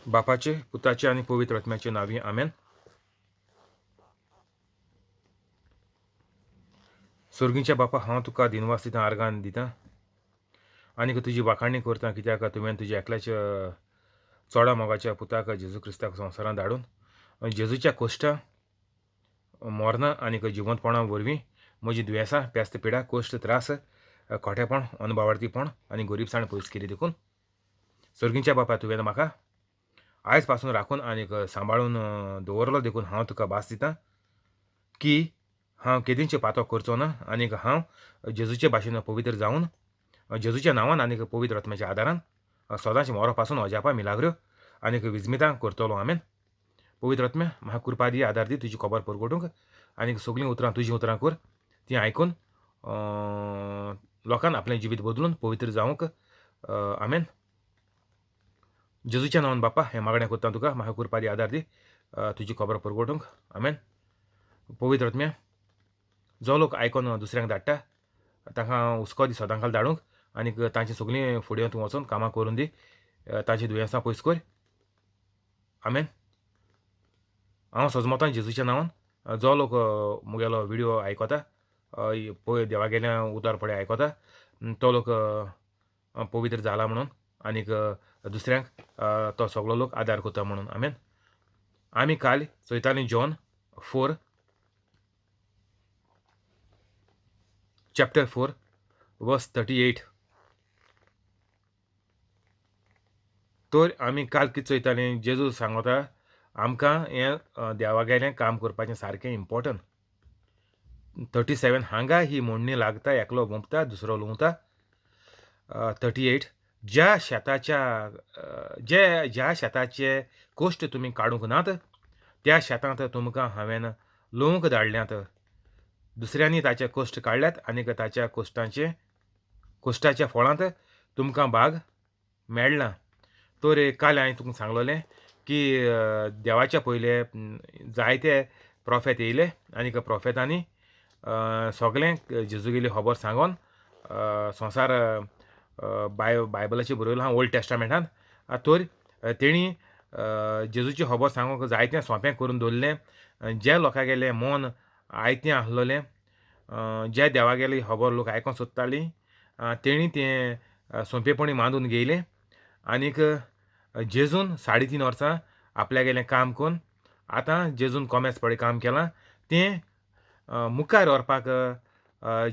बापाचे, पुताचे आनी पवित्र आत्म्याचे नांवी, आमेन. सर्गीच्या बापा, हांव तुका दिनवास दिता, आर्गान दिता आनी तुजी वाखाणी करता, कित्याक तुवें तुज्या एकल्याच्या चोडा मोगाच्या पुताक जेजू क्रिस्ताक संवसारांत धाडून जेजूच्या कोश्टां, मरणां आनी जिवंतपणा वरवीं म्हजी दुयेंसां, पेस्त पिडा, कोश्ट, त्रास, खोटेपण, अनभावार्थीपण आनी गोरीबसाण पयस केली. देखून सर्गीच्या बापा, तुवें म्हाका आयज पासून राखून आनी सांबाळून दवरलो, देखून हांव तुका भास दिता की हांव केदींचे पातो करचो ना आनी हांव जेजूचे भाशेन पवित्र जावन जेजूच्या नांवान आनी पवित्र आत्म्याच्या आदारान सदांच मोरो पासून अजापां, मिलाग्र्यो आनी विजमितां करतलो. आमेन. पवित्र आत्म्या, म्हाका कृपा दी, आदार दी तुजी खबर परगटूंक आनी सगळीं उतरां तुजीं उतरां कर, तीं आयकून लोकान आपलें जिवीत बदलून पवित्र जावंक. आमेन. जेजूच्या नांवान बापा हें मागणें करता तुका, म्हाका कृपा दी, आदार दी तुजी खबर परगटूंक. आमेन. पवित्र आत्म्या, जो लोक आयकोन दुसऱ्यांक धाडटा तांकां हुस्को दी सदां खाल धाडूंक आनी तांची सगळीं फुडें तूं वचून कामां करून दी, तांची दुयेंसां पयस कर. आमेन. हांव सजमतां जेजूच्या नांवान जो लोक म्हगेलो विडियो आयकता, पळय देवागेलें उतर पळय आयकता, तो लोक पवित्र जाला म्हणून आनीक दुसऱ्यांक तो सगळो लोक आदार करता म्हणून. आमेन. आमी काल चोयतालीं John 4 chapter 4 verse 38. तर आमी काल कितें चोयतालीं, जेजू सांगता आमकां हें देवागेलें काम करपाचें सारकें इम्पोर्टंट. 37 हांगा ही म्हणणी लागता, एकलो वोंपता दुसरो लुंवता. 38 ज्या शेताच्या जे ज्या शेताचे कोश्ट तुमी काडूंक नात त्या शेतांत तुमकां हांवें लुवंक धाडल्यात. दुसऱ्यांनी ताचे कोश्ट काडल्यात आनी ताच्या कोश्टाच्या फळांत तुमकां भाग मेळ्ळा. तर काल हांवें तुमकां सांगलोलें की देवाच्या पयले जायते प्रोफेत येयले आनी प्रोफेतांनी सगळें जेजूगेली खबर सांगोन संवसार बायबलाचेर बरयलो आहा ओल्ड टेस्टामेंटान. तर तेणी जेजूची खबर सांगूंक जायतें सोंपें करून दवरलें. जे लोकांगेलें मन आयतें आसलोलें, जे देवागेली खबर लोक आयकोंक सोदतालीं, तेणी तें सोंपेपणी मानून घेयलें आनीक जेजून 3.5 वर्सां आपल्यागेलें काम करून आतां जेजून कोमेस पळय काम केलां तें मुखार व्हरपाक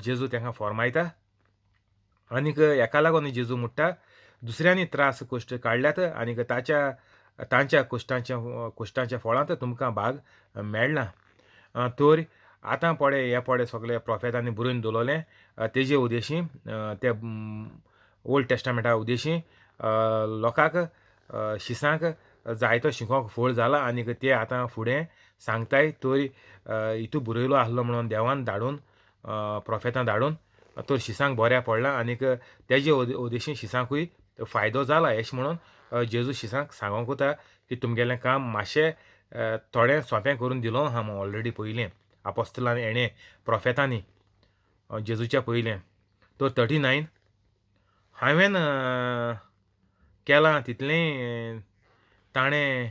जेजू तांकां फॉर्मायता. आनीक हेका लागून जेजू म्हणटा दुसऱ्यांनी त्रास कश्ट काडल्यात आनीक तांच्या कोश्टांच्या फळांत तुमकां भाग मेळना. तर आतां पळय हे पळय सगळे प्रोफेतांनी बरोवन दवरलें तेजे उद्देशी, ते ओल्ड टेस्टामेंटा उद्देशी लोकांक शिसांक जायतो शिकोंक फोळ जाला आनीक ते आतां फुडें सांगताय. तर हितू बरयलो आसलो म्हणून देवान धाडून प्रोफेतां धाडून तर शिसांक बऱ्या पडलां आनीक तेजे उद्देशी शिसांकूय फायदो जाला अशें म्हणून जेजू शिसांक सांगोंक वता की तुमगेलें काम मातशें थोडें सोंपें करून दिलो आहा ऑलरेडी पयलें आपोस्तलान हेणें प्रोफेतांनी जेजूच्या पयलें. तर 39 हांवें केलां तितलें ताणें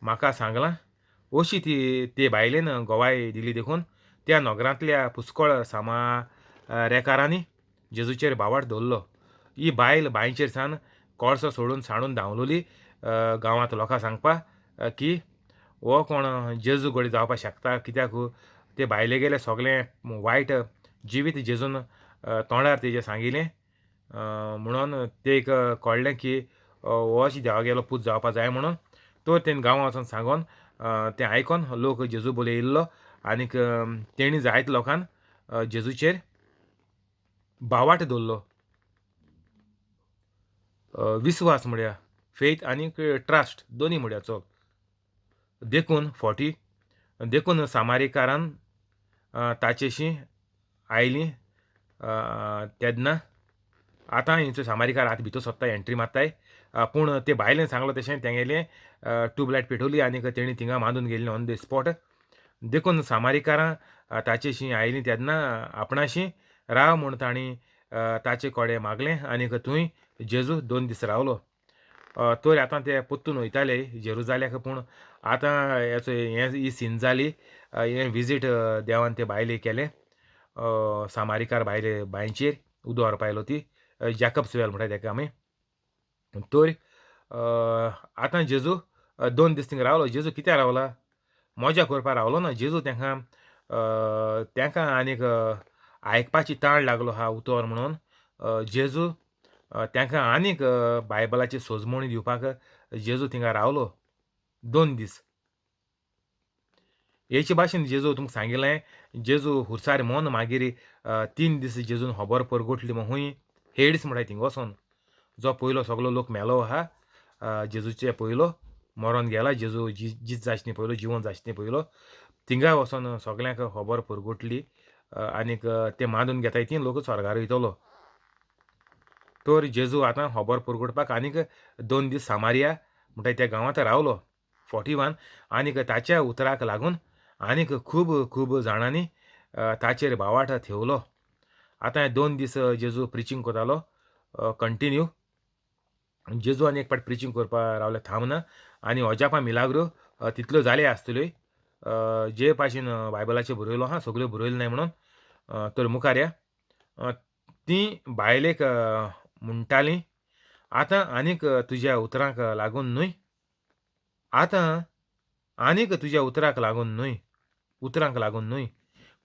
म्हाका सांगलां अशी ती ते बायलेन गवाय दिली. देखून त्या नगरांतल्या पुस्कळ सामारेकारांनी जेजूचेर भावार्थ दवरलो. ही बायल बांयचेर सान कळसो सोडून सांडून धांवलोली गांवांत लोकांक सांगपा की हो कोण जेजू घडये जावपाक शकता, कित्याक ते बायले गेले सगळें वायट जिवीत जेजून तोंडार तेजें सांगिलें म्हणून ते एक कळ्ळें की हो देवागेलो पूत जावपा जाय म्हणून. तर तेणें गांवां वचोन सांगोन तें आयकोन लोक जेजू बोले येयल्लो आनीक तेणी जायत लोकान जेजूचेर भावार्थ दवरलो. विस्वास म्हळ्यार फेथ आनी ट्रस्ट दोनी म्हळ्यार चोग. देखून 40 देखून सामारीकारान ताचेशी आयली तेन्ना आतां हिंचो सामारीकार आतां भितर सोदता एंट्री मारताय, पूण ते बायलेन सांगलो तशें तेंगेलें ट्यूबलायट पेटवली आनी तेणी थिंगा बांदून गेल्ली ऑन the spot. देखून सामारीकारां ताचेशी आयलीं तेन्ना आपणाशी राव म्हूण तांणी ताचे कडेन मागलें आनी थंय जेजू 2 दीस रावलो. तर आतां ते पोत्तून वयताले जेरुजाल्याक, पूण आतां हेचो हें ही सीन जाली, हें विजीट देवान ते बायलेक केलें, सामारीकार बायले बांयचेर उदक व्हरपा आयलो ती, जॅकब्स वेल म्हणटाय तेका आमी. तर आतां जेजू 2 दीस थिंगा रावलो. जेजू कित्याक रावला? मजा करपा रावलो ना जेजू. तेंकां तेंकां आनीक आयकपाची ताण लागलो आहा उतर म्हणून जेजू तेंकां आनीक बायबलाची सोजमणी दिवपाक जेजू थिंगा रावलो 2 दीस. हेचे भाशेन जेजू तुमकां सांगिल्लें, जेजू हुरसार मन मागीर 3 दीस जेजून खबर परगटली म्हूण हेड्स म्हणटाय थिंगा वचोन, जो पयलो सगलो लोक मेलो आहा जेजूचे पयलो मरोन गेला, जेजू जीत जायचे पयलो, जिवन जायचे पयलो, थिंगा वचोन सगल्यांक खबर परगटली आनीक ते मानून घेताय ती लोक स्वर्गार वयतलो. तर जेजू आतां खबर परगटपाक आनीक 2 दीस सामारिया म्हणटा त्या गांवांत रावलो. 41 आनीक ताच्या उतराक लागून आनीक खूब खूब जाणांनी ताचेर भावार्थ थेवलो. आतां 2 दीस जेजू प्रिचींग करतालो कंटिन्यू. जेजू आनी एक पाट प्रिचींग करपा रावले थांबना आनी अजापां मिलाग्रो तितल्यो जाले आसतल्यो जे भाशेन बायबलाचेर बरयलो आहा, सगल्यो बरयल्यो न्हय म्हणून. तर मुखार या ती बायलेक म्हणटाली, आतां आनीक तुज्या उतरांक लागून न्हय, आतां आनीक तुज्या उतराक लागून न्हय, उतरांक लागून न्हय,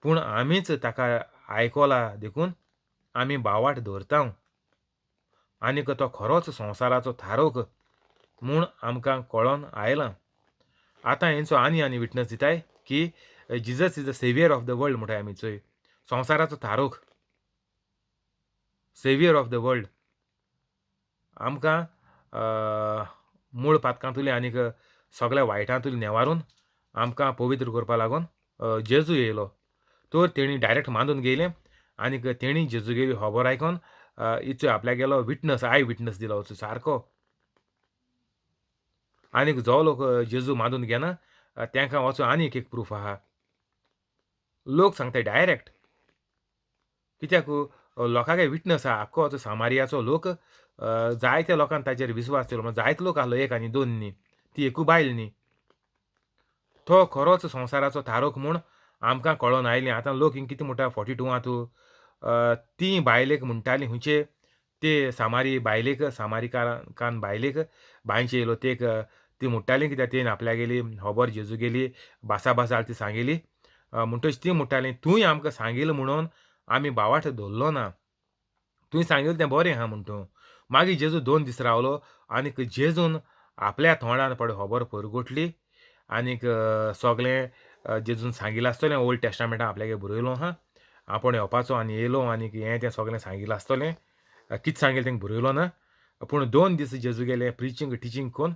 पूण आमीच ताका आयकला देखून आमी भावार्थ दवरता आनीक तो खरोच संवसाराचो थारोक म्हूण आमकां कळोन आयलां. आतां हेंचो आनी आनी विटनस दिताय की Jesus is the saviour of the world म्हणटाय आमी चोय, संवसाराचो थारोक, सेवियर ऑफ the world. आमकां मूळ पातकांतुले आनीक सगळ्या वायटांतुले नेवारून आमकां पवित्र करपा लागून जेजू येयलो. तर तेणी डायरेक्ट मानून घेयलें आनीक तेणी जेजूगेली खबर आयकोन इचो आपल्या गेलो विटनस, I witness दिलो सारको. आनीक जो लोक जेजू मानून घेना तेंकां वचून आनीक एक प्रूफ आहा. लोक सांगता डायरेक्ट, कित्याक लोकांक विटनस आहा. आख्खो सामारियाचो लोक जायत्या लोकांक ताचेर विस्वास दिलो, जायते लोक आहलो, 1 आनी 2 न्ही, ती एकू बायल न्ही. तो खरोच संवसाराचो थारोक म्हूण आमकां कळोन आयलें. आतां लोक हिंग कितें म्हणटा 42 ती बायलेक म्हणटाली खंयचे ते सामारी बायलेक, सामारीकारान बायलेक बांयचे येयलो तेक ती म्हणटाली कित्याक तेन आपल्यागेली खबर जेजूगेली भासा भासाल ती सांगिली. म्हणटच ती म्हणटाली, तूंय आमकां सांगिल म्हणून आमी भावार्थ धरलो ना, तुवें सांगिल्लें तें बरें आहा म्हणटू. मागीर जेजू 2 दीस रावलो आनीक जेजून आपल्या तोंडान पळय खबर परगटली आनीक सगळें जेजून सांगिल्लें आसतलें ओल्ड टेस्टामेंटान आपल्यागेर बरयलो आहा, आपूण येवपाचो आनी येयलो आनीक हें तें सगळें सांगिल्लें आसतलें, कितें सांगिल्लें तेंकां बरयलो ना. पूण 2 दीस जेजू गेले प्रिचींग टिचींग कोन,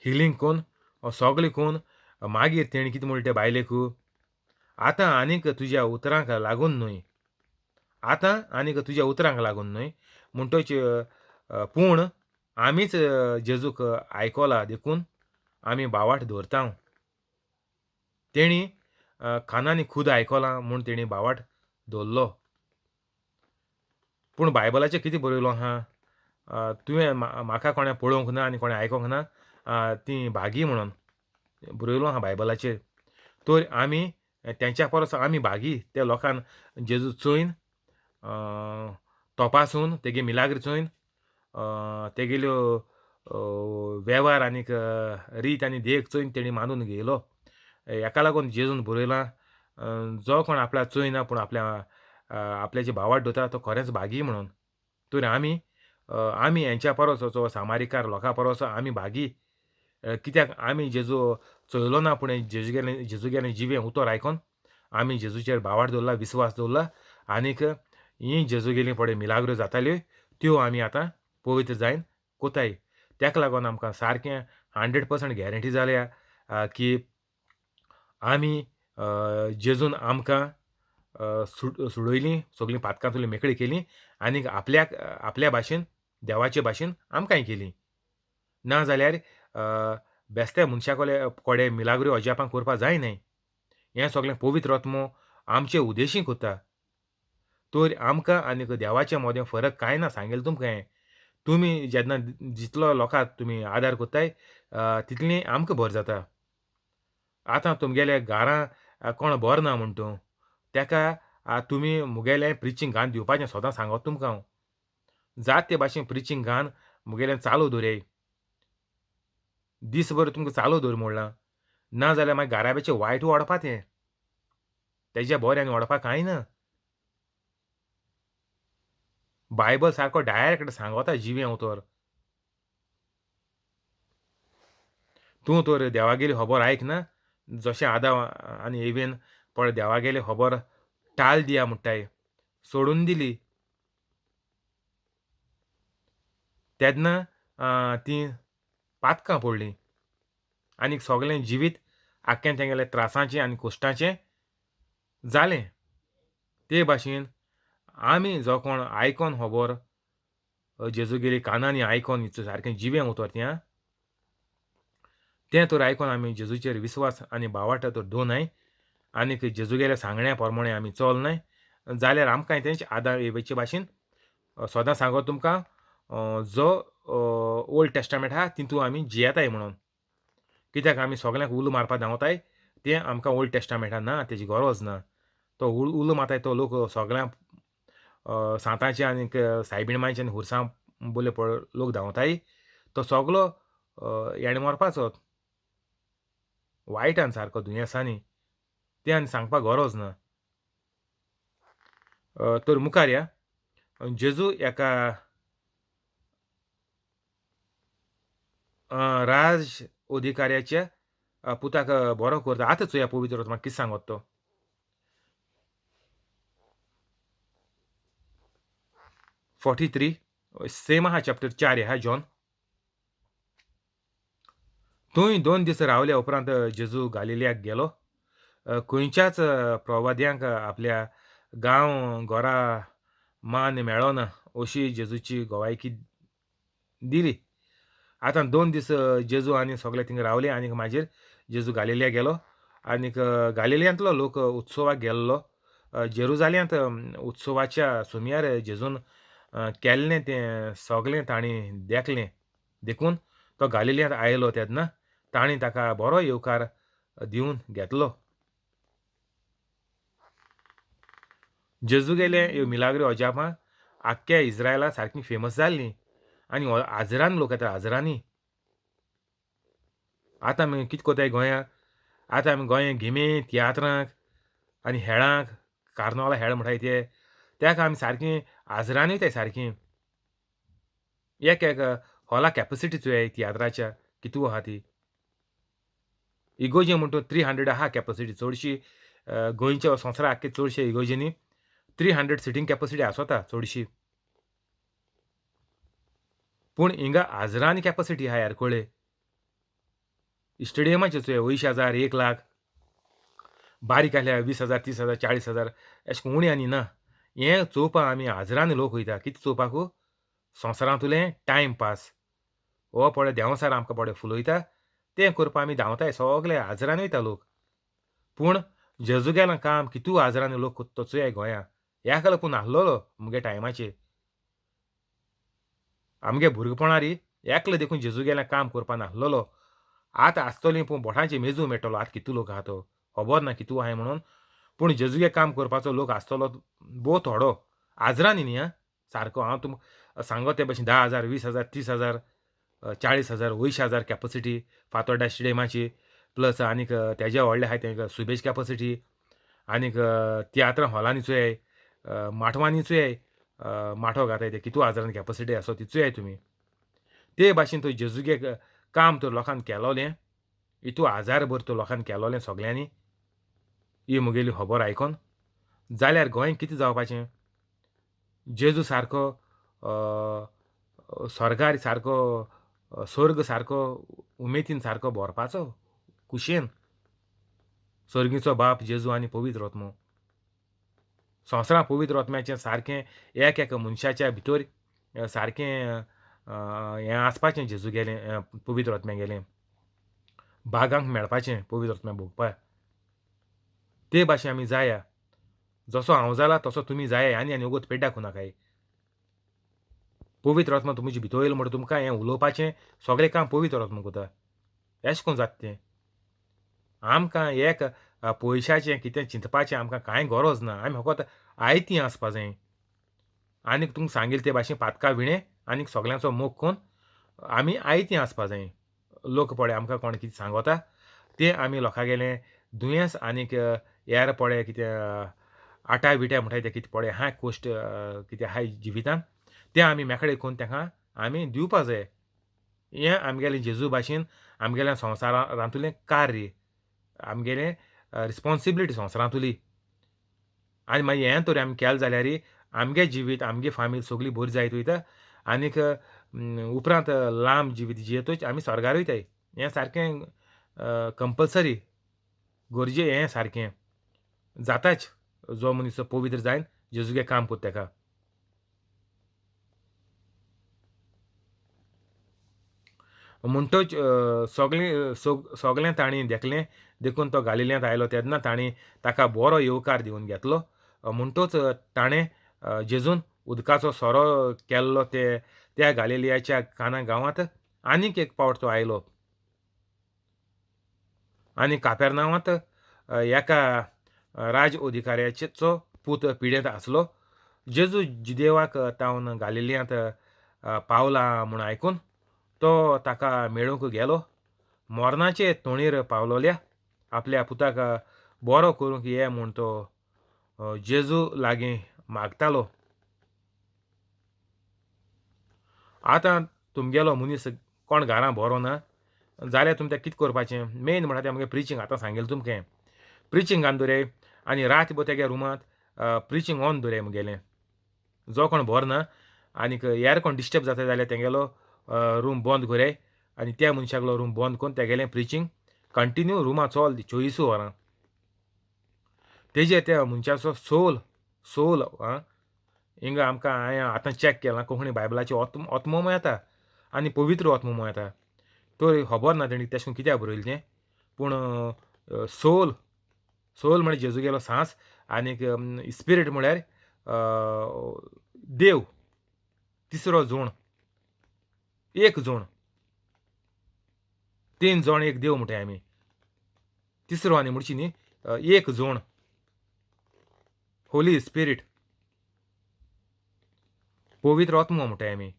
हिलींग कोन, सगळें कोन. मागीर तेणें कितें म्हणलें ते बायलेक, आतां आनीक तुज्या उतरांक लागून न्हय, आतां आनीक तुज्या उतरांक लागून न्हय म्हणटच पूण आमीच जेजूक आयकला देखून आमी भावार्थ दवरता. तेणी कानांनी खूद आयकलां म्हूण तेणी भावार्थ दवरलो. पूण बायबलाचें कितें बरयलो आहा, तुवें म्हाका कोणें पळोवंक ना आनी कोणें आयकोंक ना ती भागी म्हणून बरयलो आहा बायबलाचेर. तर आमी तेंच्या परस आमी भागी, त्या लोकान जेजू चोयन तपासून तेगे मिलाग्र चोयन तेगेल्यो वेव्हार आनीक रीत आनी देख चोयन तेणी मानून घेयलो. हेका लागून जेजून बरयलां, जो कोण आपल्या चोयना पूण आपल्या आपल्याचे भावार्थ दवरता तो खरेंच भागी म्हणून. तर आमी आमी हेंच्या परस जो सामारीकार लोकां परस आमी भागी, कित्याक आमी जेजू चोयलो ना पूण जेजूगेलें जेजूगेलें जिवें उतर आयकोन आमी जेजूचेर भावार्थ दवरला, विस्वास दवरला आनीक ही जेजूगेली पळय मिलाग्रो जाताल्यो त्यो आमी आतां पवित्र जायन कोताय. तेका लागून आमकां सारकें 100% गॅरंटी जाल्या की आमी जेजून आमकां सुडयलीं, सगळीं पातकांतली मेकळी केली आनीक आपल्याक आपल्या भाशेन देवाचे भाशेन आमकांय केली. ना जाल्यार बेस्ते मनशा कोडे मिलाग्रो अजापां करपा जाय न्हय. हें सगळें पवित्र आत्मो आमचे उद्देशी करता. तर आमकां आनीक देवाच्या मदें फरक कांय ना, सांगेलें तुमकां हें. तुमी जेन्ना जितलो लोकांक तुमी आदार कोत्ताय तितली आमकां बरें जाता. आतां तुमगेले घरां कोण बरो ना म्हण तूं तेका तुमी मुगेलें प्रिचींग घान दिवपाचें सदां सांगत तुमकां हांव. जात ते भाशेन प्रिचींग घान मुगेलें चालू दवराय, दीसभर तुमकां चालू दवर म्हणलां. ना जाल्यार मागीर घराब्याचें वायट ओडपा तें, तेज्या बरें आनी ओडपा कांय ना. बायबल सारको डायरेक्ट सांगता जिवें उतर. तूं तर देवागेली खबर आयकना, जशें आदांव आनी एवेन पळय देवागेली खबर टाल दिया म्हणटाय, सोडून दिली तेन्ना तीं पातकां पडलीं आनी सगळें जिवीत आख्खें तेंगेलें त्रासाचें आनी कश्टाचें जालें. ते भाशेन आमी जो कोण आयकोन खबर जेजूगेली कानांनी आयकोन सारकें जिवें उतर तें तें तर आयकोन आमी जेजूचेर विस्वास आनी भावार्थ तर दवरनाय आनीक जेजूगेल्या सांगण्या प्रमाणे आमी चलनाय जाल्यार आमकांय तेंच आदार येवचे भाशेन सदां सांगत तुमकां जो ओल्ड टेस्टामेंट आहा तितूंत आमी जियेताय म्हणून. कित्याक आमी सगल्यांक उलो मारपाक धांवताय तें आमकां ओल्ड टेस्टामेंटान ना, तेजी गरज ना. तो उलो मारताय तो लोक सगळ्यांक सांताचे आनीक सायबीण मांयचे आनी खुरसां बोले पळय लोक धांवताय तो सगलो हेणें मरपाचो वायटान सारको दुयेंसांनी, तें आनी सांगपाक गरज ना. तर मुखार या जेजू एका राज अधिकाऱ्याच्या पुताक बरो करता. आतां चोया पवित्र आत्मा कितें सांगत तो. 43 सेम आहा चॅप्टर 4 आहा जॉन. थंय 2 दीस रावल्या उपरांत जेजू गालिलियाक गेलो. खंयच्याच प्रवाद्यांक आपल्या गांव घरा मान मेळना अशी जेजूची गवायकी दिली. आतां 2 दीस जेजू आनी सगळे थिंगा रावले आनी मागीर जेजू गालिलिया गेलो आनीक गालिलियांतलो लोक उत्सवाक गेल्लो. जेरुजाल्यांत उत्सवाच्या सुमयार जेजून केल्लें तें सगळें तांणी देखलें, देखून तो गालिलियांत आयलो तेन्ना तांणी ताका बरो येवकार दिवन घेतलो. जेजू गेले ह्यो मिलाग्री अजापां आख्ख्या इज्रायला सारकी फेमस जाल्लीं आनी हजरान लोक येता, हजरांनी. आतां आमी कितें कोताय गोंयांत, आतां आमी गोंयांत गेमी तियात्रांक आनी हेळांक, कार्नवाला हेळ म्हणटाय ते, तेका आमी सारकी हजरांनी वयताय सारकी. एक एक हॉला कॅपॅसिटी चोयाय तियात्राच्या कितू आहा ती. इगोजी म्हणटा 300 आहा कॅपॅसिटी चडशी गोंयच्या संवसारा आख्खे चडशे इगोजींनी 300 सिटींग कॅपॅसिटी आसता चडशी, पूण हिंगा हजरांनी कॅपॅसिटी आहा एरकोळे स्टेडियमाचे चोय 80,000 1 लाख, बारीक आसल्यार 20,000 30,000 40,000 अशें उणें आनी ना. हें चोवपाक आमी हजरांनी लोक वयता. कितें चोवपाकू? संवसारांतलें टायमपास. हो पळय देंवचार आमकां पळय फुलयता तें करपाक आमी धांवताय सगळे हजरांनी वयता लोक. पूण जेजूगेलें काम कितू हजरांनी लोक तो चोयाय गोंयांत. एकलो पूण नासलेलो मुगे टायमाचेर, आमगे भुरगेपणारी एकलो देखून जेजूगेलें काम करपाक नासलेलो. आतां आसतली पूण बोटांचे मेजू मेळटलो आतां कितू लोक आहा तो खबर ना कितू आहाय म्हणून. पूण जेजूगे काम करपाचो लोक आसतलो भोव थोडो हजरांनी न्ही. आं सारको हांव तुमकां सांगत ते भशेन 10,000 20,000 30,000 40,000 80,000 कॅपॅसिटी फातोर्डा स्टेडियमाची, प्लस आनीक तेज्या व्हडले आहाय तेंका सुबेज कॅपॅसिटी, आनीक तियात्रां हॉलांनी चोयाय, माटवांनी चोयाय, माटो घाताय ते कितू हजारांनी कॅपॅसिटी आसा ती चोयाय तुमी. ते भाशेन तो जेजूगे काम तर लोकांक केलोलें, इतू हजारभर तर लोकांक केलोलें सगल्यांनी. ही मुगेली खबर आयकोन जाल्यार गोंय कितें जावपाचें? जेजू सारको स्वर्गार सारको स्वर्ग सारको उमेदीन सारको भरपाचो खुशयेन. स्वर्गीचो बाप जेजू आनी पवित्र आत्मो. संवसारांत पवित्र आत्म्याचें सारकें एक एक मनशाच्या भितर सारकें हें आसपाचें जेजू गेलें पवित्र आत्म्या गेलें बागांक मेळपाचें पवित्र आत्म्या भोगपाक. ते भाशेन आमी जाया, जसो हांव जाला तसो तुमी जाया आनी आनी वोगोत पेड्डा दाखोवं नाकाय. पवित्र आत्मा तुमचे भितर येयलो म्हणटा तुमकां हें उलोवपाचें सगळें काम पवित्र आत्मा करता. एशें कोन्न जाता तें. आमकां एक पयशाचें कितें चिंतपाचें आमकां कांय गरज ना. आमी फकत आयतीं आसपा जाय. आनीक तुमकां सांगिल्लें ते भाशेन पातका विणें आनीक सगल्यांचो मोग करून आमी आयतीं आसपा जाय. लोक पळय आमकां कोण कितें सांगता तें आमी लोकांगेलें दुयेंस आनीक हेर पळय कितें आटा विट्या म्हणटाय तें कितें पळय आहाय कश्ट कितें आहाय जिवितान तें आमी मेकळें करून तांकां आमी दिवपा जाय. हें आमगेलें जेजू भाशेन आमगेल्या संवसारांतलें कार्य, आमगेलें रिस्पोन्सिबिलिटी संवसारांतली. आनी मागीर हें तर आमी केलें जाल्यार आमगे जिवीत आमगे फामील सगळी बरी जायत वयता आनीक उपरांत लांब जिवीत जियेतूच आमी स्वर्गार वयताय. हें सारकें कंपलसरी गरजे हें सारकें जाताच. जो मनीस पवित्र जायन जेजूगे काम कोत्ता तेका. म्हणटच सगळें सगळें तांणी देखलें देखून तो गालिल्यांत आयलो तेन्ना तांणी ताका बरो येवकार दिवन घेतलो. म्हणटच ताणें जेजून उदकाचो सोरो केल्लो ते त्या गालिलियाच्या काना गांवांत आनीक एक पावट तो आयलो. आनी कापेरनांवांत एका राज अधिकाऱ्याचो पूत पिडेंत आसलो. जेजू जिदेवाक तावन गालिल्यांत पावला म्हूण आयकून तो ताका मेळूंक गेलो. मरणाचे तोणीर पावलोल्या आपल्या पुताक बरो करूंक ये म्हूण तो जेजू लागीं मागतालो. आतां तुमगेलो मनीस कोण घरां बरो ना जाल्यार तुमी तें कितें करपाचें? मेन म्हणटा तें आमगें प्रिचींग. आतां सांगिल्लें तुमकां प्रिचिंगान दवराय आनी रातभर तेगे रुमांत प्रिचींग ऑन दवराय मुगेलें. जो कोण बरो ना आनीक हेर कोण डिस्टर्ब जाता जाल्यार तेंगेलो रूम बंद कराय आनी त्या मनशागलो रूम बंद करून तेगेलें प्रिचींग कंटिन्यू रुमां चल 24 वरां. तेजेर त्या मनशाचो सोल सोल आं हिंगा आमकां हांवें आतां चॅक केलां कोंकणी बायबलाचे आत्मो येता आनी पवित्र आत्मो येता. तर खबर ना तेणी तेशें कित्याक बरयलें तें, पूण सोल सोल म्हळ्यार जेजूगेलो सांस आनीक स्पिरीट म्हळ्यार देव, तिसरो जोण, एक जोण, तीन जोण एक देव म्हणटाय आमी. तिसरो आनी म्हणची न्ही एक जोण, होली स्पिरीट, पवित्र आत्मो म्हणटाय आमी.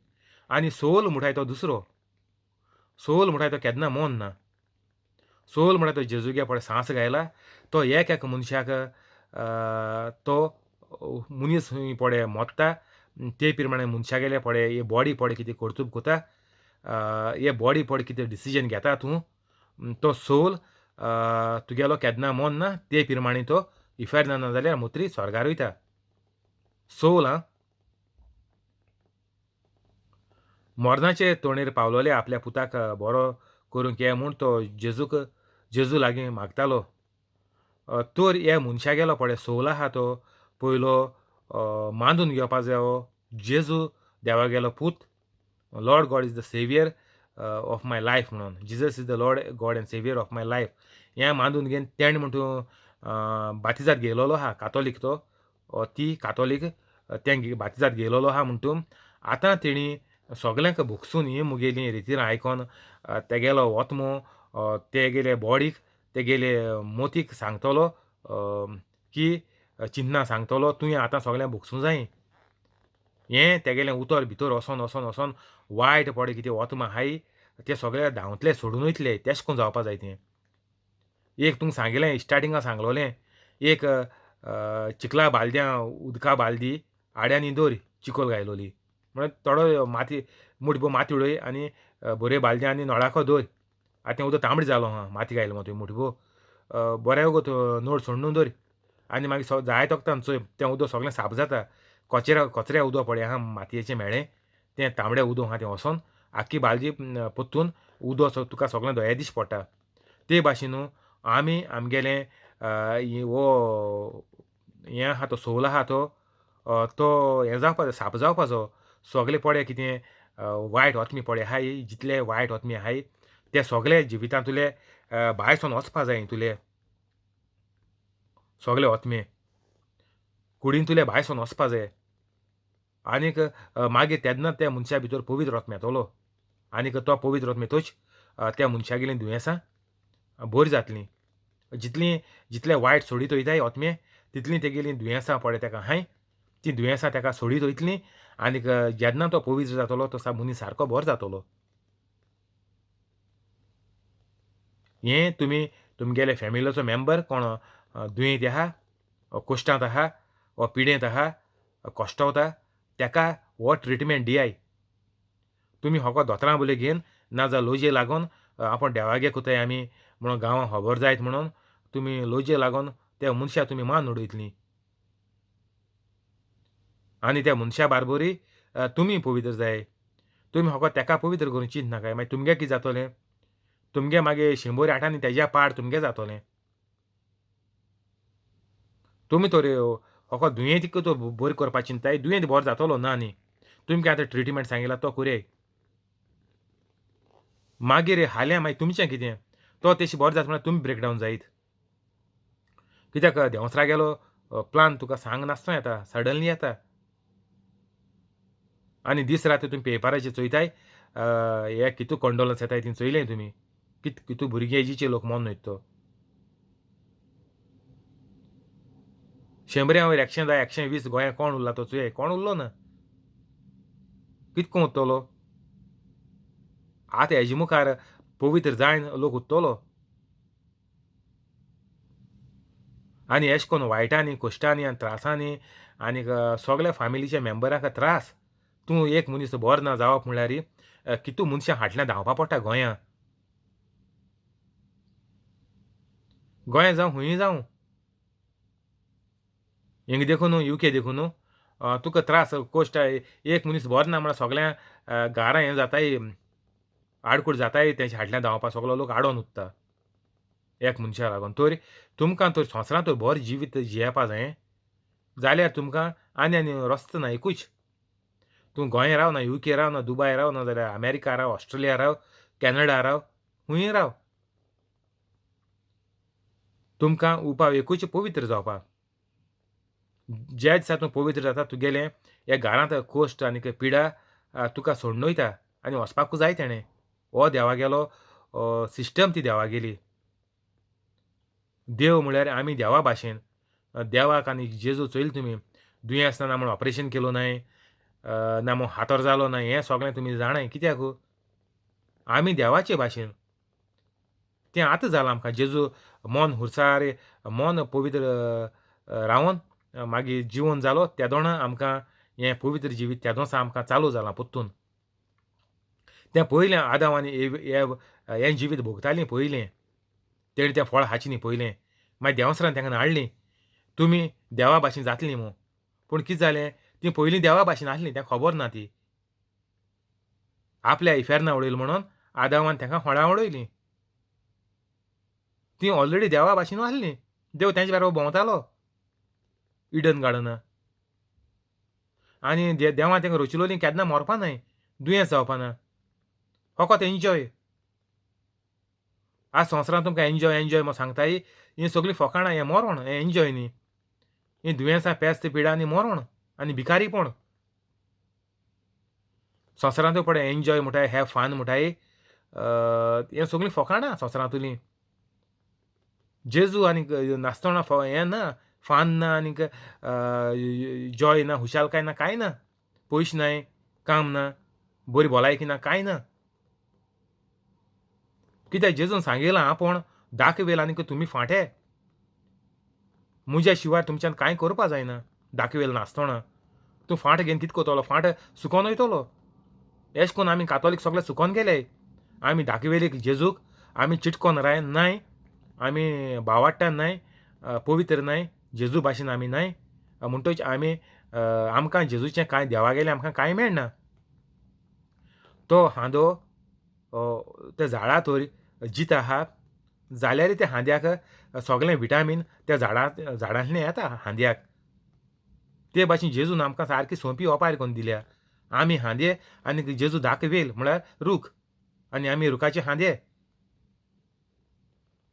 आनी सोल म्हणटाय तो दुसरो. सोल म्हणटाय तो केन्ना मोन ना. सोल म्हणटा तो जेजूगे पळय सांस गायला तो एक एक मनशाक तो मनीस पळय मोत्ता ते प्रमाणे मनशागेले पळय हे बॉडी पळय कितें कर्तुब कोता, हे बॉडी पळय कितें डिसिजन घेता तूं, तो सोल तुगेलो केन्ना मोन ना ते प्रमाणे तो इफेर्ना ना जाल्यार मुत्री स्वर्गार वयता. सोल आं मरणाचे तोणेर पावलोले आपल्या पुताक बरो करूंक ये म्हूण तो जेजूक जेजू लागीं मागतालो. तर हे मनशागेलो पळय सोल आहा तो पयलो मांदून घेवपा जायो जेजू देवागेलो पूत, Lord God is the saviour of my life म्हणून, Jesus is the Lord God and saviour of my life हें मांदून घेवन तेणें म्हण तूं बातिजाद घेयलोलो आहा कातोलीक तो ती कातोलीक तें बातिजाद घेयलोलो आहा म्हण तूं आतां तेणी सगल्यांक भोगसून ही मुगेली रितीरां आयकोन तेगेलो ओत्मो तेगेले बॉडीक तेगेले मोतीक सांगतलो की चिन्नां सांगतलो तुवें आतां सगळें भोगसूं जाय. हें तेगेलें उतर भितर वोसोन वोसोन वोसोन वायट पडे कितें ओत्मा आहाय ते सगळे धांवतले सोडून वयतले. तेश कोन जावपा जाय तें. एक तुमकां सांगिल्लें स्टार्टिंगा सांगलोलें एक चिखला बालद्यां उदका बालदी आड्यांनी दवर चिकोल घायलोली म्हळ्यार थोडो माती मुठभर माती उडय आनी बऱ्यो बालद्यां आनी नळाको दवर. आतां तें उदक तांबडें जालो आहा माती घायलो मग तुवें मुठभर बरें वगत नळ सोडून दवर आनी मागीर जाय तोकतान चोय तें उदक सगळें साफ जाता. कचऱ्या कचऱ्या उदक पळय आहा मातयेचें मेळ्ळें तें तांबडें उदक आहा तें वचोन आख्खी बालदी पोत्तून उदक तुका सगळें दोळे दिश्टी पडटा. ते भाशेन न्हू आमी आमगेलें हो हें आहा तो सोल आहा तो तो हें जावपाचो साफ जावपाचो. सगळें पळय कितें वायट ओत्मी पळय आहाय जितले वायट ओत्मी आहाय ते सगळे जिवितांतले भायर सोन वचपा जाय. तुले सगळे ओत्मे कुडीन तुले भायर सोन वचपा जाय. आनीक मागीर तेन्ना त्या मनशा भितर पवित्र आत्मो येतलो आनीक तो पवित्र आत्मो येतच त्या मनशागेलीं दुयेंसां बरीं जातलीं. जितलीं जितले वायट सोडीत वयताय आत्मे तितलीं तेगेलीं दुयेंसां पळय तेका आहाय तीं दुयेंसां तेका सोडीत वयतलीं आनीक जेन्ना तो पवित्र जातलो तो मनीस सारको बरो जातलो. हें तुमी तुमगेले फॅमिलीचो मेंबर कोण दुयेंत आहा वा कश्टांत आहा वा पिडेंत आहा कश्टवता तेका हो ट्रिटमेंट दियाय. तुमी होको दोतोरां बोले घेवन नाजाल्यार लोजे लागून आपूण देवागे कोताय आमी म्हणून गांवांत खबर जायत म्हणून तुमी लोजे लागून त्या मनशा तुमी मान उडयतलीं आनी त्या मनशा बारबोरी तुमी पवित्र जाय. तुमी होको तेका पवित्र करून चिंत नाकाय. मागीर तुमगे कितें जातलें? तुमगे मागीर शंबर आठांनी तेज्या पाड तुमगे जातलें. तुमी तर होको दुयेंतीक तो बरो करपाक चिंताय, दुयेंत बरो जातलो ना न्ही. तुमकां आतां ट्रिटमेंट सांगिला तो कोरयाय. मागीर हाल्यां मागीर तुमचें कितें? तो तेशी बरो जाता म्हणल्यार तुमी ब्रेकडावन जायत. कित्याक देंवचारा गेलो प्लान तुका सांग नासतना येता, सडनली येता. आनी दीस रात तुमी पेपराचेर चोयताय हे कितू कंडोलन्स येताय ती चोयलें तुमी. कितू भुरगे एजीचे लोक मोन वयता तो. शंबऱ्या वयर 110 120 गोंयांत कोण उरला तो चोयाय, कोण उरलो ना. कितको उत्तलो आतां हेजे मुखार पवित्र जायन लोक उत्तलो. आनी एश कोन्न वायटांनी कश्टांनी आनी त्रासांनी आनीक सगल्या फामिलीच्या मेंबरांक त्रास. तूं एक मनीस बरो ना जावप म्हणल्यार कितू मनशां फाटल्यान धांवपा पडटा गोंयांत. गोंयांत जावं खंयूय जावं, हिंगा देखून युके देखून तुका त्रास कश्ट. एक मनीस बरो ना म्हणल्यार सगळ्यां घरां हें जाताय, आडकूड जाताय, तेंच्या फाटल्यान धांवपा सगलो लोक आडोन उत्ता एक मनशा लागून. तर तुमकां तर संवसारांत तर बरें जिवीत जियेवपा जाय जाल्यार तुमकां आनी आनी रस्तो ना एकूच. तूं गोंया राव ना युके राव ना दुबाय राव ना जाल्यार अमेरिका राव, ऑस्ट्रेलिया राव, कॅनडा राव, खंयूय राव, तुमकां उपाव एकूच पवित्र जावपाक. ज्या दिसा तूं पवित्र जाता तुगेलें ह्या घरांत कश्ट आनी पिडा तुका सोडून वयता आनी वचपाकूच जाय तेणें. हो देवागेलो सिस्टम ती देवागेली. देव म्हळ्यार आमी देवा भाशेन. देवाक आनी जेजू चोयले तुमी दुयेंस ना म्हूण ऑपरेशन केलो नाय, ना म्हूण हातर जालो ना, हें सगळें तुमी जाणाय. कित्याक आमी देवाचे भाशेन. तें आतां जालां आमकां. जेजू मन हुर्सार मन पवित्र रावन मागीर जिवन जालो तेदोणा आमकां हें पवित्र जिवीत तेदोस आमकां चालू जालां परतून. तें पयलें आदांव आनी एव हें जिवीत भोगतालीं पयलें, तेणें तें फळ खाचें न्ही पयलें. मागीर देंवचारान तांकां हाडलीं तुमी देवा भाशेन जातलीं म्हूण. पूण कितें जालें, तीं पयलीं देवा भाशेन आसलीं, तांकां खबर ना ती. आपल्या इफेर्ना उडयलें म्हणून आदांवान तांकां होळां उडयलीं. तीं ऑलरेडी देवा भाशेन आसलीं. देव तेंचे बरोबर भोंवतालो इडन गार्डना. आनी देवान तांकां रचिलोलीं केन्ना मरपा नाय, दुयेंस जावपा ना, फकत एन्जॉय. आज संवसारांत तुमकां एन्जॉय एन्जॉय म्हूण सांगताय, हीं सगळीं फकाणां, हें मरण, हें एन्जॉय न्ही. हीं दुयेंसां पेस्त पिडा आनी मरण आनी भिकारीपण. संवसारांत पळय एन्जॉय म्हणटाय, have fun म्हणटाय, हें सगळीं फकाणां संवसारांतलीं. जेजू आनी नासतना हें ना, फान ना आनीक जॉय ना, खुशालकाय ना, कांय ना, पयशे नाय, काम ना, बरी भलायकी ना, कांय ना. कित्याक जेजून सांगिलां आपूण दाखवेल आनीक तुमी फांटे, म्हज्या शिवाय तुमच्यान कांय करपा जायना. दाखवेल नासतना तूं फाट घेवन कितें करतलो? फाट सुकोन वयतलो. एश कोन्न आमी कातोलीक सगळे सुकोन गेले. आमी दाखवेलीक जेजूक आमी चिटकोन राय नाय, आमी बावाट्टान नाय, पवित्र नाय, जेजू भाशेन आमी नाय. म्हणटच आमी आमकां जेजूचें कांय देवागेलें आमकां कांय मेळना. तो हांदो त्या झाडा तर जीत आहा जाल्यार त्या हांद्याक सगळें विटामीन त्या झाडांतलें येता हांद्याक. ते भाशेन जेजून आमकां सारकी सोंपी ओपार करून दिल्या. आमी हांदे आनी जेजू दाखवेल म्हळ्यार रूख, आनी आमी रुखाचे हांदे.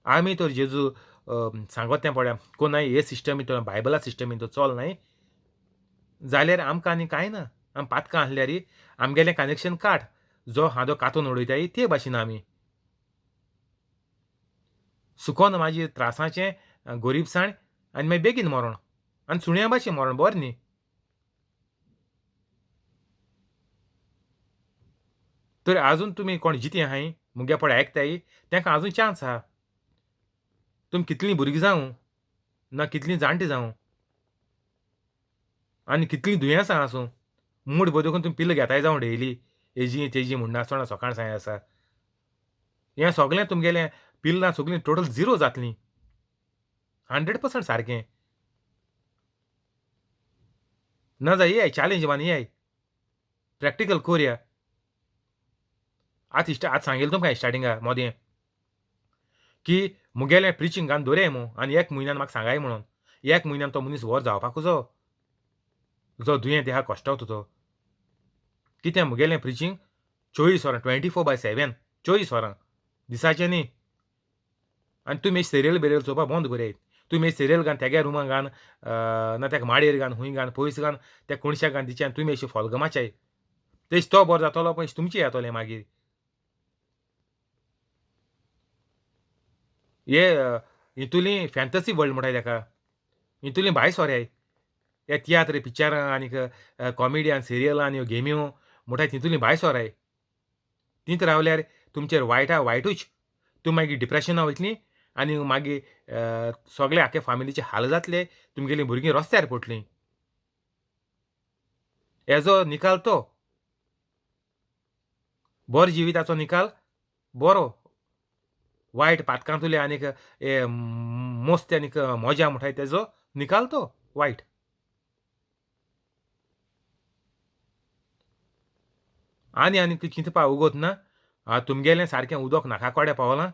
आमी तर जेजू सांगत तें पळया कोणाय हे सिस्टमी तो बायबला सिस्टमी तो चल नाय जाल्यार आमकां आनी कांय ना. आमी पातकां आसल्यार आमगेलें कनेक्शन काट, जो हादो कातून उडयताय ते भाशेन आमी सुकोन मागीर त्रासाचें गोरीबसाण आनी मागीर बेगीन मरोण आनी सुण्या भाशेन मरोण बरें न्ही. तर आजून तुमी कोण जिती आहाय मुगे पळय आयकताय तांकां आजून चान्स आहा. तुमी कितलीं भुरगीं जावं ना कितलीं जाणटीं जावं आनी कितलीं दुयेंसां आसूं, मूड बरो देखून तुमी पिल्ल घेताय जावं डेली हेजी तेजी म्हणनासतना सकाळ साय आसा, हें सगळें तुमगेलें पिल्लां सगळीं टोटल झिरो जातलीं 100% सारकें. ना जाय येय चॅलेंज मान येय प्रॅक्टिकल कोरया. आतां आतां सांगेलें तुमकां स्टार्टिंगा मोदें की मुगेलें प्रिचींग घालून दवरया मू आनी एक म्हयन्यान म्हाका सांगाय म्हणून, एक म्हयन्यान तो मनीस व्हर जावपाकू जो जो दुयेंत आहा कश्टवता तो. कितें मुगेलें प्रिचींग 24 वरां 24/7 24 वरां दिसाचें न्ही. आनी तुमी सिरियल बिरियल चोवपा बंद करयात. तुमी सिरियल घान तेगे रुमा घान ना तेका माडयेर घान खूंय घान पयस घान त्या कोणशाक घान दिचे आनी तुमी अशी फोलगमाचाय तेश तो बरो जातलो पयशे तुमचे येतले मागीर. हे हितुली फॅन्टसी वर्ल्ड म्हणटाय तेका, हितुली भायर सोराय हे तियात्र पिक्चरां आनीक कॉमेडी आनी सिरियलां आनी ह्यो गेम्यो म्हणटाय तितुली भायर सोराय. तींत रावल्यार तुमचेर वायटा वायटूच, तुमी मागीर डिप्रेशना वयतलीं आनी मागीर सगळे आख्खे फामिलीचे हाल जातले, तुमगेलीं भुरगीं रस्त्यार पडटलीं. हेजो निकाल तो बरो जिविताचो निकाल बरो, वायट पातकांतुले आनीक हे मस्त आनीक मजा म्हणटाय तेजो निकाल तो वायट. आनी आनी चिंतपा उगोत ना. तुमगेलें सारकें उदक नाका कोड्या पावलां,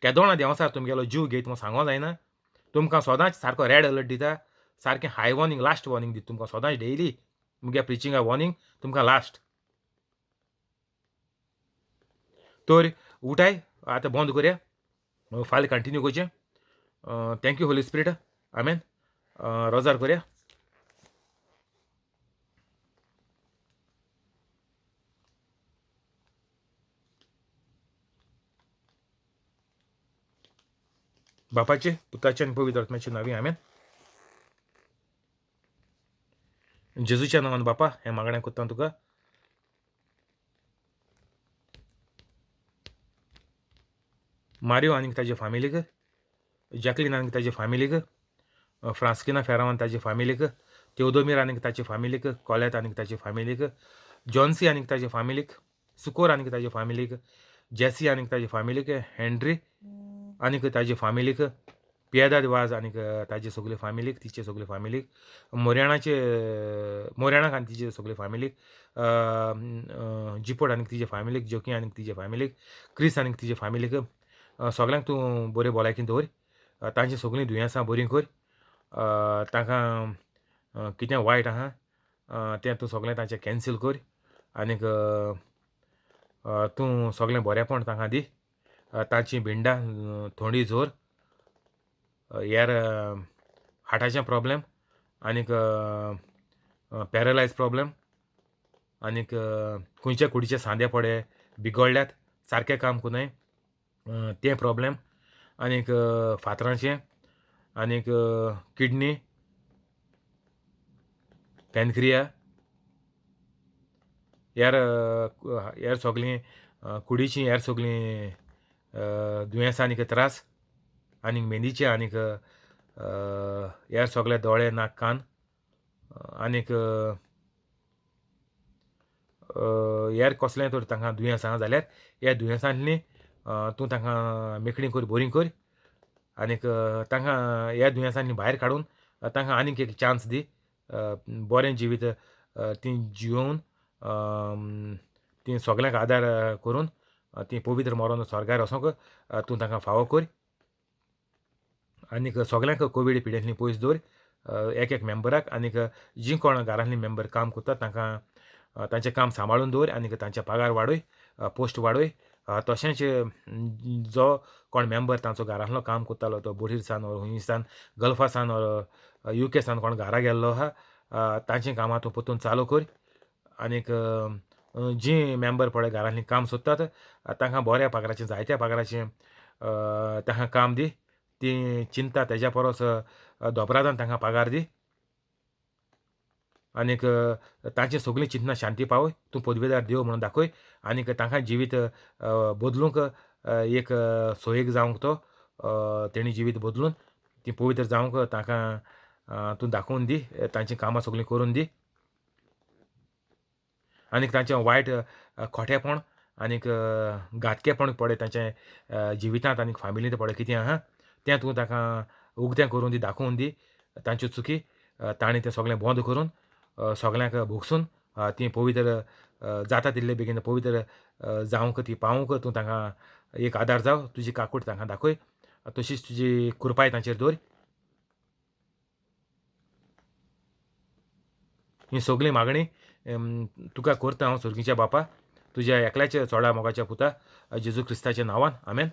केदोणा देंवचार तुमगेलो जीव घेयत म्हूण सांगो जायना. तुमकां सदांच सारको रेड अलर्ट दिता, सारकें हाय वॉर्निंग लास्ट वॉर्निंग दिता तुमकां सदांच डेली मुगे प्रिचिंगा वॉर्निंग तुमकां लास्ट. तर उठाय आतां बंद करया, फाल्यां कंटिन्यू करचें. Thank you Holi spirit, आमेन. रोजार करया. बापाचे पुताचे आनी पवित्र आत्म्याचे नांवी आमेन. जेजूच्या नांवान बापा हें मागणें करता तुका. मारियो आनीक ताजे फामिलीक, जॅकलीन आनीक ताजे फामिलीक, फ्रांस्किना फेरांव आनी ताजे फामिलीक, तेवदोमीर आनीक ताचे फामिलीक, कॉलेत आनीक ताचे फामिलीक, जॉन्सी आनीक ताजे फामिलीक, सुकोर आनीक ताजे फामिलीक, जेसी आनीक ताजे फामिलीक, हेनरी आनीक ताजे फामिलीक, पियेदाद वाज आनीक ताजे सगले फामिलीक, तिचे सगले फामिलीक, मोरयाणाचे मोरयाणाक आनी तिचे सगले फामिलीक, जिपोट आनीक तिजे फामिलीक, जोकी आनीक तिजे फामिलीक, क्रिस आनीक तिजे फामिलीक, सगल्यांक तूं बरें भलायकी दवर, तांची सगळीं दुयेंसां बरीं कर, तांकां कितें वायट आहा तें तूं सगळें तांचें कॅन्सील कर आनीक तूं सगळें बरेंपण तांकां दी. तांची भिंडां थोंडी जोर, हेर हार्टाचें प्रॉब्लेम आनीक पॅरलायज प्रॉब्लेम आनीक खंयच्या कुडीचे सांदे पडे बिगडल्यात सारकें काम कोन्नाय तें प्रॉब्लेम आनीक फातरांचें आनीक किडनी पॅनक्रिया हेर हेर सगळीं कुडीचीं हेर सगळीं दुयेंसां आनीक त्रास आनीक मेंदीचे आनीक हेर सगळे दोळे नाक कान आनीक हेर कसलें तर तांकां दुयेंस आहा जाल्यार ह्या दुयेंसांतली तूं तांकां मेकळी कर, बरी कर आनीक तांकां ह्या दुयेंसांनी भायर काडून तांकां आनीक एक चान्स दी, बरें जिवीत तीं जियोवन तीं सगल्यांक आदार करून तीं पवित्र मरोन स्वर्गार वचोंक तूं तांकां फावो कर आनीक सगल्यांक कोवीड पिडेंतली पयस दवर, एक एक मेंबराक आनीक जीं कोण घरांतली मेंबर काम करतात तांकां तांचें काम सांबाळून दवर आनीक तांचे पगार वाडय, पोस्ट वाडय. तशेंच जो कोण मेंबर तांचो घरांतलो काम करतालो तो बोटीर सान ओर हुंय सान गल्फा सान ओर युके सान कोण घरा गेल्लो आहा तांचीं कामां तूं परतून चालू कर आनीक जीं मेंबर पळय घरांतलीं काम सोदतात तांकां बऱ्या पगाराचें जायत्या पगाराचें तांकां काम दी. तीं चिंता तेज्या परस दोबरादान तांकां पगार दी आनीक तांची सगळीं चिंतना शांती पावय. तूं पदवेदार देव म्हणून दाखय आनीक तांकां जिवीत बदलूंक एक सोयीक जावंक तो तेणी जिवीत बदलून ती पवित्र जावंक तांकां तूं दाखोवन दी. तांचीं कामां सगळीं करून दी आनीक तांचें वायट खोटेपण आनीक घातकेपण पळय तांच्या जिवितांत आनीक फामिलींत पळय कितें आहा तें तूं तांकां उगतें करून दी, दाखोवन दी तांच्यो चुकी. तांणी तें सगळें बंद करून सगळ्यांक भोगसून तीं पवित्र जाता तितले बेगीन पवित्र जावंक ती पावूंक तूं तांकां एक आदार जाव. तुजी काकूट तांकां दाखय, तशीच तुजी कृपाय तांचेर दवर. ही सगळीं मागणी तुका करता हांव सर्गीच्या बापा, तुज्या एकल्याच्या चोडा मोगाच्या पुता जेजू क्रिस्ताच्या नांवान, आमेन.